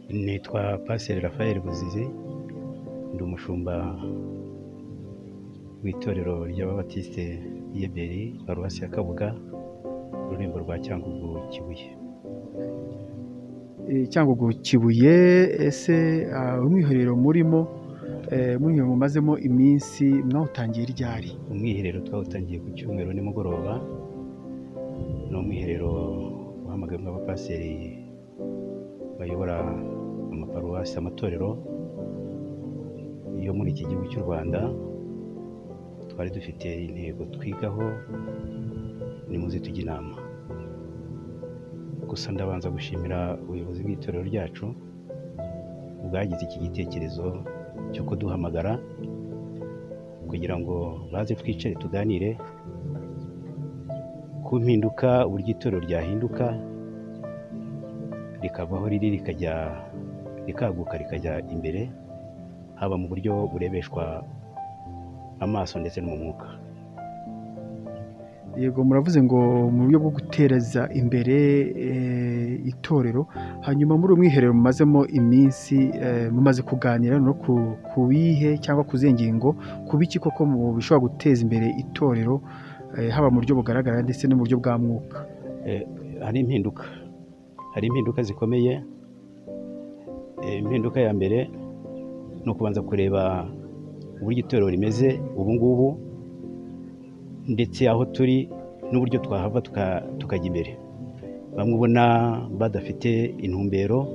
Nitwa Pasiteri Raphael Buzizi, ndi umushumba w'itorero ry'Ababatisite Yeberi, Paruwasi ya Kabuga, ururembo rwa Cyangugu, Kibuye. Cyangugu, Kibuye. Ese umwiherero murimo, umwiherero mumazemo iminsi, mwawutangiye ryari? Umwiherero twawutangiye ku cyumweru nimugoroba. Ni umwiherero wahamagawemo abapasiteri bayobora amaparuwasi, amatorero yo muri iki gihugu cy'u Rwanda. Twari dufite intego twigaho, nimuze tujye inama. Gusa ndabanza gushimira ubuyobozi bw'itorero ryacu bwagize iki gitekerezo cyo kuduhamagara kugira ngo baze twicare tuganire ku mpinduka, uburyo itorero ryahinduka rikava aho riri rikajya, rikaguka, rikajya imbere, haba mu buryo burebeshwa amaso ndetse no mu mwuka. Yego, muravuze ngo mu buryo bwo gutereza imbere itorero. Hanyuma muri uyu mwiherero mumazemo iminsi, mumaze kuganira no ku bihe cyangwa ku zihe ngingo, ku biki koko mu bishobora guteza imbere itorero, haba mu buryo bugaragara ndetse no mu buryo bwa mwuka? Hari impinduka zikomeye. Impinduka ya mbere ni ukubanza kureba uburyo itorero rimeze ubu ngubu, ndetse aho turi n'uburyo twahava tukajya imbere. Bamwe ubona badafite intumbero.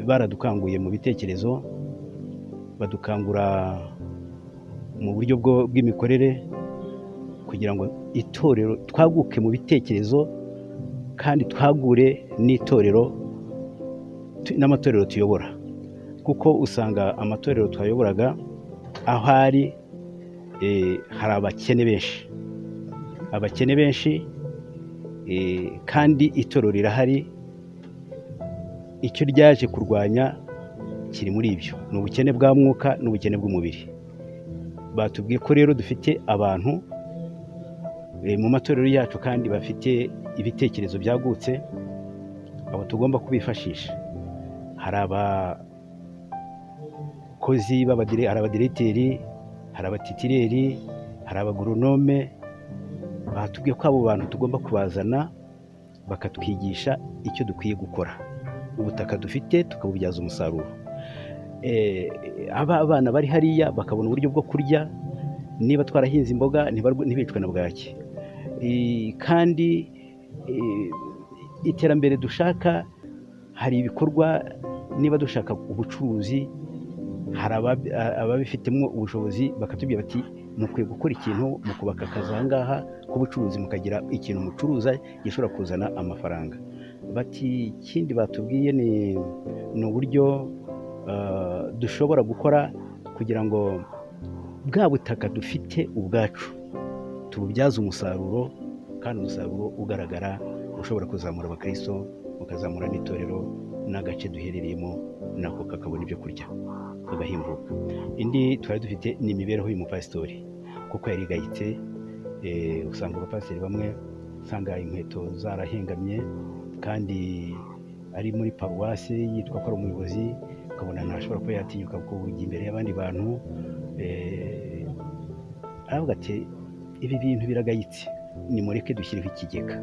Baradukanguye mu bitekerezo, badukangura mu buryo bw'imikorere kugira ngo itorero twaguke mu bitekerezo kandi twagure n'itorero n'amatorero tuyobora, kuko usanga amatorero twayoboraga aho ari hari abakene benshi, abakene benshi, kandi itorero rirahari. Icyo ryaje kurwanya kiri muri ibyo, ni ubukene bwa mwuka n'ubukene bw'umubiri. Batubwiye ko rero dufite abantu mu matorero yacu kandi bafite ibitekerezo byagutse, abo tugomba kubifashisha. Hari abakozi, hari abadiregiteri, hari abatitireri, hari abagoronome. Batubwiye ko abo bantu tugomba kubazana bakatwigisha icyo dukwiye gukora, ubutaka dufite tukabubyaza umusaruro. Aba abana bari hariya bakabona uburyo bwo kurya, niba twarahinze imboga ntibicwe na bwaki. Kandi iterambere dushaka, hari ibikorwa, niba dushaka ubucuruzi, hari ababifitemo ubushobozi, bakatubwira bati: "Mukwiye gukora ikintu, mukubaka akazu aha ngaha k'ubucuruzi, mukagira ikintu mucuruza gishobora kuzana amafaranga." Bati ikindi batubwiye ni uburyo dushobora gukora kugira ngo bwa butaka dufite ubwacu tububyaze umusaruro, kandi umusaruro ugaragara ushobora kuzamura abakristo, ukazamura n'itorero n'agace duherereyemo nako kakabona ibyo kurya, kagahimbuka. Indi twari dufite ni imibereho y'umupasitori, kuko yari igayitse. Usanga abapasiteri bamwe usanga inkweto zarahengamye kandi ari muri paruwasi yitwa ko ari umuyobozi, ukabona ntashobora kuba yatinyuka kujya imbere y'abandi bantu. Aravuga ati: "Ibi bintu biragayitse, nimureke dushyireho ikigega."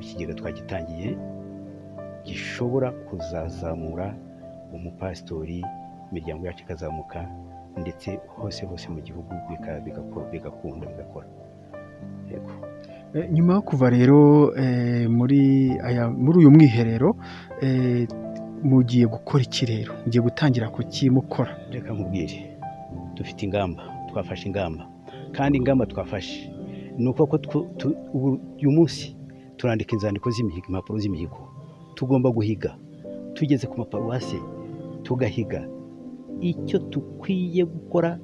Ikigega twagitangiye gishobora kuzazamura umupasitori, imiryango yacu ikazamuka, ndetse hose hose mu gihugu bigakunda, bigakora. Yego. Nyuma yo kuva rero muri uyu mwiherero, mugiye gukora iki rero? Mugiye gutangira kukimukora? Reka nkubwire, dufite ingamba, twafashe ingamba, kandi ingamba twafashe ni uko ubu uyu munsi turandika inzandiko z'imihigo, impapuro z'imihigo. Tugomba guhiga, tugeze ku maparuwasi tugahiga icyo dukwiye gukora,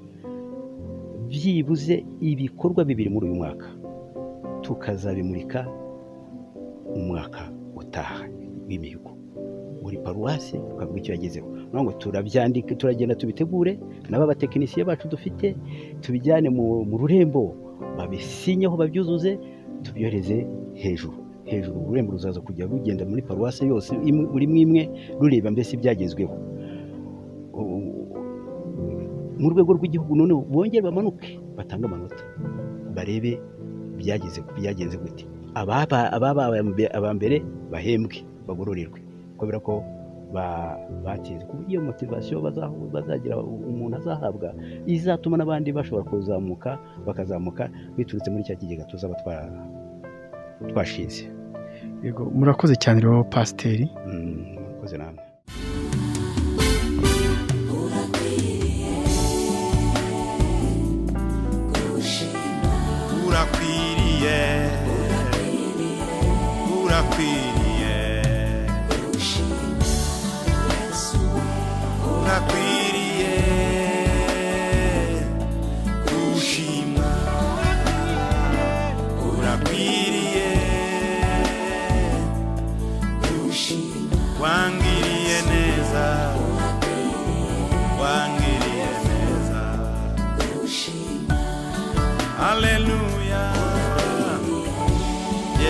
byibuze ibikorwa bibiri muri uyu mwaka, tukazabimurika umwaka utaha w'imihigo. Buri paruwasi tukavuga icyo yagezeho. Ni ngo turabyandika, turagenda tubitegure n'aba batekinisiye bacu dufite, tubijyane mu rurembo, babisinyeho, babyuzuze, tubyohereze hejuru. Hejuru ururembo ruzaza kujya rugenda muri paruwasi yose, buri imwe imwe, rureba mbese ibyagezweho mu rwego rw'igihugu. Noneho bongere bamanuke, batange amanota, barebe byagenze gute. Ababaye aba mbere bahembwe, bagororerwe kubera ko batsinze, ku buryo iyo motivation bazagira, umuntu azahabwa, izatuma n'abandi bashobora kuzamuka, bakazamuka biturutse muri cya kigega tuzaba twashinze. Yego, murakoze cyane rero, pasiteri. Murakoze namwe. Urakwiriye gushima. Urakwiriye, urakwiriye gushima, Yesu. Urakwiriye gushima, urakwiriye gushima. Wangiriye neza, wangiriye neza. Gushima. Haleluya.